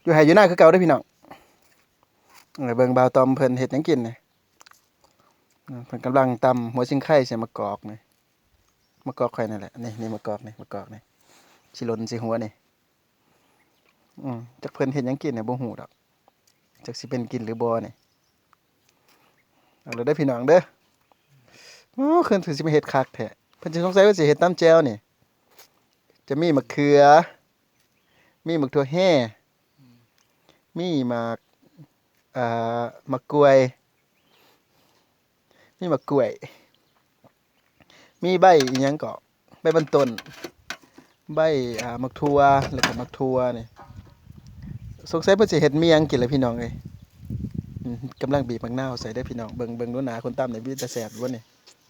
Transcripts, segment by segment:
ຢູ່ໄຮ່ຢູ່ນາຄືເກົ່າເດີ້ພີ່ນ້ອງ. ເອີ ເບິ່ງບ່າວຕ້ອມເພິ່ນເຮັດຫຍັງກິນນີ້. ເພິ່ນກຳລັງຕຳຫົວຊິງໄຄໃສ່ໝາກກອກນີ້. ໝາກກອກຂ້ອຍນັ້ນແຫຼະ. ນີ້ ນີ້ໝາກກອກນີ້ ໝາກກອກນີ້ ຊິຫຼົ່ນໃສ່ຫົວນີ້. ອືມ ຈັກເພິ່ນເຮັດຫຍັງກິນນີ້ ບໍ່ຮູ້ດອກ. ຈັກຊິເປັນກິນຫຼືບໍ່ນີ້. ເອົາລະເດີ້ພີ່ນ້ອງເດີ້. ໂອ້ ຄືຊິມາເຮັດຄັກແທ້. ເພິ່ນຊິ ສົງໄສເພິ່ນຊິເຮັດຕຳແຈ່ວນີ້. ຈະມີໝາກເຂືອ ມີໝາກຖົ່ວແຮ່ ມີໝາກ ເອີ ໝາກກ້ວຍ ມີໝາກກ້ວຍ ມີໃບອີ່ຫຍັງເກາະ ໃບມັນຕົ້ນ ໃບ ອ່າ ໝາກຖົ່ວ ແລ້ວກໍໝາກຖົ່ວນີ້. ສົງໄສເພິ່ນຊິເຮັດໝ້ຽງກິນແຫຼະພີ່ນ້ອງເອີຍ. ອືມ ກຳລັງບີບໝາກນາວໃສ່ເດີ້ພີ່ນ້ອງ. ເບິ່ງ ເບິ່ງດູໜ້າຄົນຕຳນີ້ ເປັນຕາແຊບຢູ່ບໍ່ນີ້.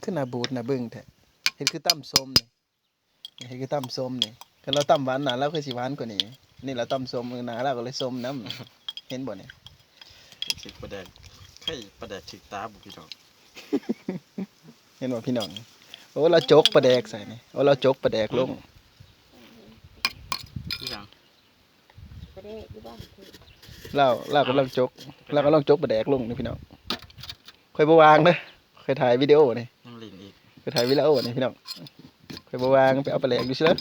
ຄືໜ້າບູດໜ້າບຶ້ງແທ້. ເຮັດຄືຕຳສົ້ມນີ້ ເຮັດຄືຕຳສົ້ມນີ້. ຄັນລາວຕຳຫວານ ໜ້າລາວຄືຊິຫວານກວ່ານີ້. ນີ້ລາວຕຳສົ້ມ ໜ້າລາວກໍເລີຍສົ້ມນຳ. ເຫັນບໍ່ນີ້? ຊິປາແດກ ໃຄປາແດກຖືກຕາບໍ່ພີ່ນ້ອງ? ເຫັນບໍ່ພີ່ນ້ອງ? ໂອ້ ລາວຈົກປາແດກໃສ່ນີ້. ໂອ້ ລາວຈົກປາແດກລົງ. ອີຫຍັງ? ປາແດກຢູ່ບ້ານເພິ່ນ. ລາວ ລາວກຳລັງຈົກ ລາວກຳລັງຈົກປາແດກລົງນີ້ພີ່ນ້ອງ. ຂ້ອຍບໍ່ວ່າງເດີ້. ຂ້ອຍຖ່າຍວິດີໂອນີ້ ຍັງຫຼິ້ນອີກ. ຂ້ອຍຖ່າຍວິດີໂອນີ້ພີ່ນ້ອງ. ຂ້ອຍບໍ່ວ່າງ ໄປເອົາປາແດກຢູ່ຊິເດີ້.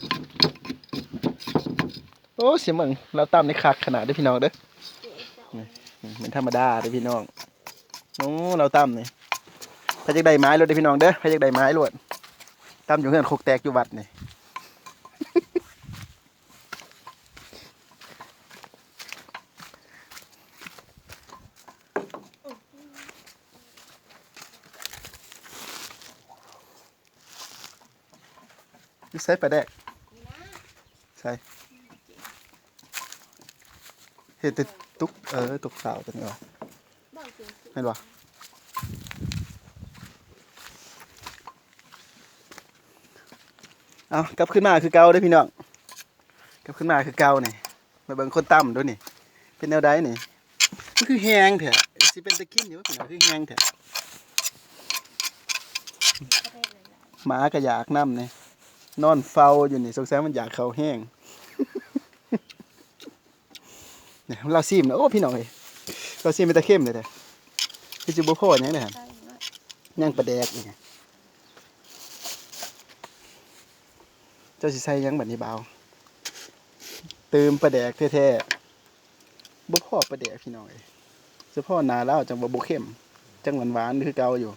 ໂອ້ ຊິເບິ່ງລາວຕຳນີ້ຄັກຂະໜາດເດີ້ພີ່ນ້ອງເດີ້. ນີ້ ນີ້ແມ່ນທຳມະດາເດີ້ພີ່ນ້ອງ. ໂອ້ ລາວຕຳນີ້ ໃຜຢາກໄດ້ໝາຍໂລດເດີ້ພີ່ນ້ອງເດີ້. ໃຜຢາກໄດ້ໝາຍໂລດ. ຕຳຢູ່ເຮືອນຄົກແຕກຢູ່ວັດນີ້. ຢູ່ໃສປາແດກ? ໃສ? ເຮັດແຕ່ຕຸກ ເອີ ຕຸກເຕົາຕົວນີ້ອອກ ແມ່ນບໍ່? ເອົາ ກັບຄືນມາຄືເກົ່າເດີ້ພີ່ນ້ອງ. ກັບຄືນມາຄືເກົ່ານີ້. ມາເບິ່ງຄົນຕຳດູນີ້ ເປັນແນວໃດນີ້. ມັນຄືແຮງແທ້. ຊິເປັນຕາກິນຢູ່ບໍ່ພີ່ນ້ອງ? ຄືແຮງແທ້. ໝາກໍຢາກນຳນີ້ ນອນເຝົ້າຢູ່ນີ້. ສົງໄສມັນຢາກເຂົ້າແຮງ. ນີ້ລາວຊີມແລ້ວ. ໂອ້ ພີ່ນ້ອງເອີຍ ລາວຊີມເປັນຕາເຄັມເລີຍແທ້. ຄືຊິບໍ່ພໍຫຍັງເດ້ຫັ້ນ. ຍັງປາແດກອີກ. ເຈົ້າຊິໃສ່ຫຍັງບັດນີ້ບ່າວ? ຕື່ມປາແດກແທ້ໆ. ບໍ່ພໍປາແດກພີ່ນ້ອງເອີຍ. ສະເພາະໜ້າລາວຈັ່ງວ່າບໍ່ເຄັມ ຈັ່ງຫວານໆຄືເກົ່າຢູ່.